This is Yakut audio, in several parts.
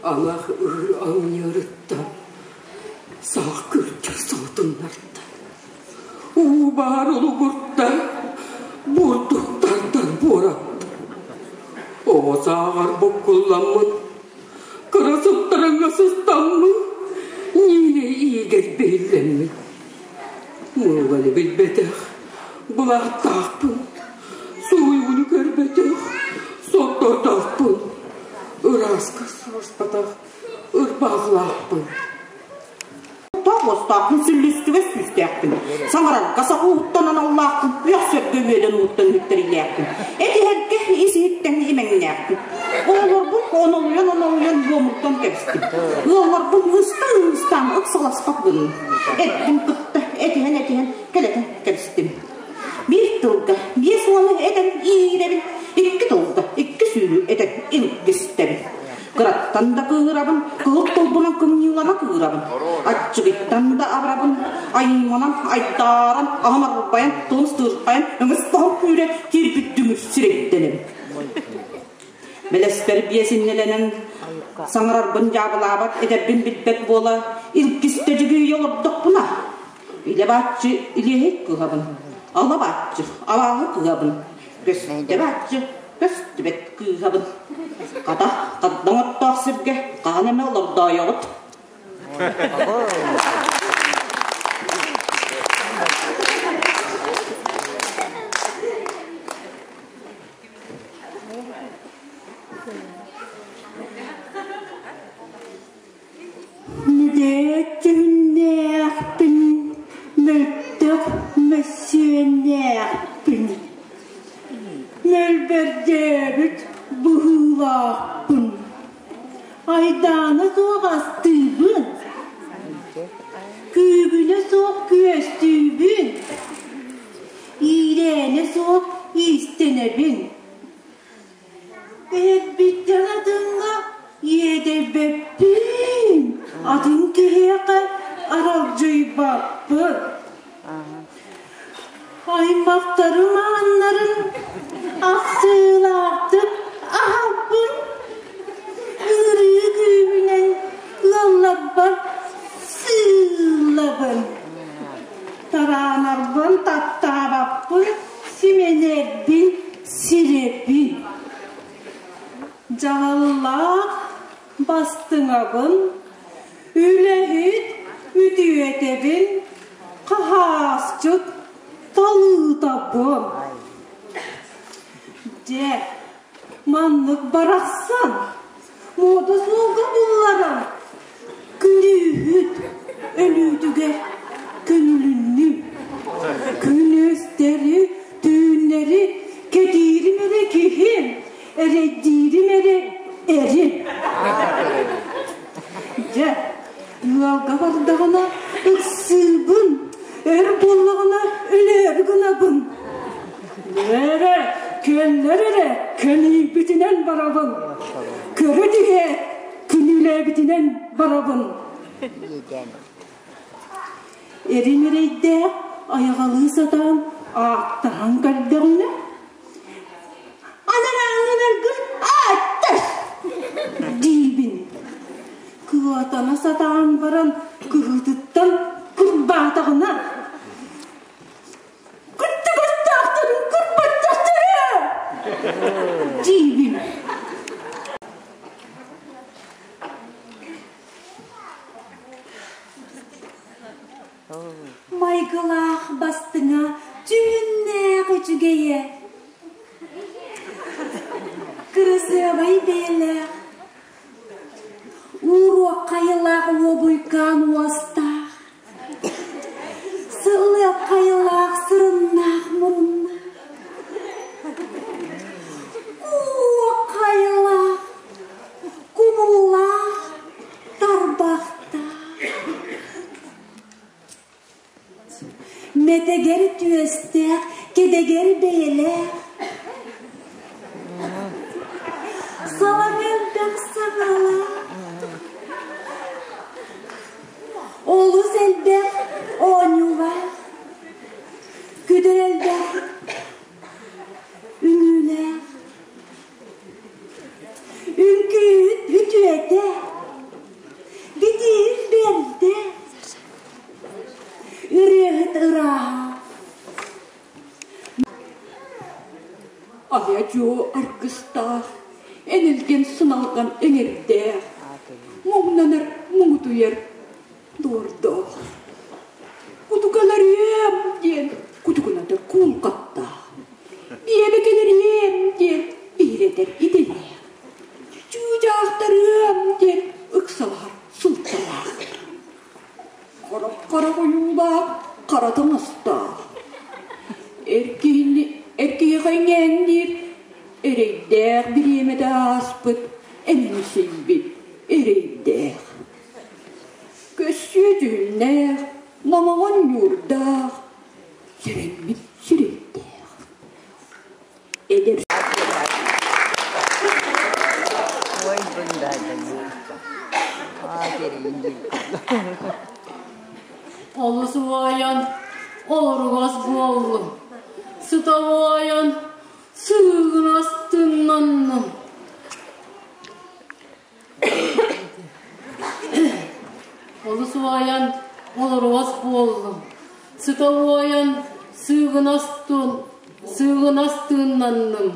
Алах ыы анньыырыттан саах күрдьэ сотуннарда. Уу баар улугурта, бурдуктардан буоратта. Оҕо сааҕар буккулламмыт, кыра сыттарыҥҥа сыстаммыт, Ниинэ иигэр биһиллэммит. Мыыланы билбэтэх, былааттаахпын, сууйууну көрбөтөх, соттордоохпун, ырааска сааспатах ырбаахылаахпын. Тоҕустаахпын, сүллүстүгэ сүүстээхпин, саҥарарга саха уһуттан аналлаахпын, үөхсэргэ үөдэн уһуттан үһүттэриилээхпин, этиһэргэ ис-иһиттэн имэҥнээхпин. Оҕолорбун онолуйан-онолуйан буомурдан кэбистим. Ыалларбын ыстаан-ыстаан ыксаласпат гынным. Эттим кытта этиһэн-этиһэн кэлэтэн кэбистим. Биир тылга 50-у этэн иирэбин, икки тылга 200-ү этэн илгистэбин. Кыраттан да кыырабын, кыыл тылбынан кымньыылана кыырабын. Аччыгыйтан да абырабын, айманан, айдааран, аһым арбайан, тылым сытыырхайан, өҥөс тоһом күүрэ киирбит дүҥүр сирэйдэнэбин. Бэлэспэр биэс иннэлэнэн саҥарарбын дьаабылаабат, эдэрбин билбэт буола илгистэ дьүгүйэ олордохпуна, илэ бааччы илиэһэй кыыһабын, ала бааччы абааһы кыыһабын, көстө бааччы көстүбэт кыыһабын. Хата, хагдаҥ оттоох сиргэ хаһан эмэ олордоойоҕут. Мүдээччүннээхпин, мөлтөх мөссүөннээхпин, мөлбөрдөөбүт быһыылаахпын, айдаана суох астыыбын, күүгүнэ суох күөстүүбүн, иирээнэ суох иистэнэбин. Эрбиттэн атыҥҥа иэдэйбэппин, атын киһиэхэ аралдьыйбаппын. Аймахтарым ааннарын ахсыылаахтык аһаппын, ыарыы күүһүнэн ыалларбар сыыллабын. Тараанарбын таптаабаппын, симэнэрбин сирэбин. Дьаһаллаах бастыҥабын, үлэһит үтүөтэбин, хаһаасчыт талыытабын. Дьэ, маннык барахсан муода суолга булларан күнүүһүт өлүүтүгэр көҥүлүннүм. Күнүстэри, түүннэри кэтиирим эрэ киһим, эрэйдиирим эрэ эрим. Дьэ, ыалга бардаҕына ыксыыбын, өр буоллаҕына өлөөрү гынабын. Эрэ, кэллэр эрэ, кэлиибитинэн барабын. Көрө түһээт, күнүүлээбитинэн барабын. Эрин эрэйдээх айаҕалыы сатаан ааттаһан көрдөҕүнэ, «Анарааҥҥынаргын ааттас!» диибин. Кыатана сатаан баран кыһыытыттан кырбаатаҕына, Диибин. Майгылаах бастыҥа түүннээх үчүгэйэ. Кырасыабай бэйэлээх, ууруоххайылаах уобуйкаан уостаах, сыллыаххайылаах сырыннаах муруннаах, кууруоххайылаах кумуллаах тарбахтаах. Мэтэгэр түөстээх, кэдэгэр бэйэлээх. Салаҥ элбэх саҥалаах. Олус элбэх оонньуулаах. Күдэр элбэх үҥүүлээх. Үҥкүүһүт үтүөтэ, битииһит бэрдэ, ырыаһыт ырааһа. Айа-дьуо аргыстаах, энэлгэн сыналҕан эҥэрдээх, муҥнанар муҥутуйар дуордоох. Кутукаларыам диэн кутукунатар куулгаттаах, биэбэкэлэриэм диэн биһирэтэр идэлээх, чыычаахтарыам диэн ыксалаһар сылталаах. Хара-хара ойуулаах, хара таҥастаах. Эр киһини эр киһиэхэ иҥээнниир, эрэйдээх бириэмэтэ ааспыт, эминсийбит эрэйдээх. Көссүө дьүһүннээх, номоҕон ньуурдаах, сэрэммит сирэйдээх. Эдэр Олус уойан, олоругас буоллум. Сыта уойан, сыыгынас тыннанным. Олус уойан, олоругас буоллум. Сыта уойан, сыыгынас сыыгынас тыыннанным.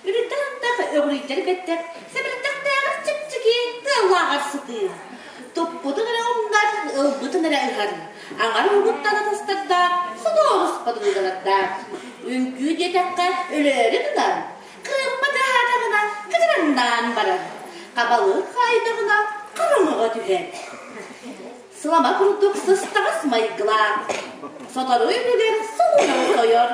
Үрүттэн антах өҕүрүйдэр бэттэх, сэбирдэхтээҕэр чэпчэки, тыаллааҕар сытыы. Туппутун эрэ умнар, ылбытын эрэ ыһар. Аҥар уһугуттан атастардаах, содуорус подругалардаах. Үҥкүү диэтэххэ, өлөөрү гынан, Кырыымпа таһаатаҕына кыдьыраҥнаан барар, хабалык хаайдаҕына хараҥаҕа түһэр. Сылама курдук сыстаҕас майгылаах, сотору үбүгэр солуна сойор.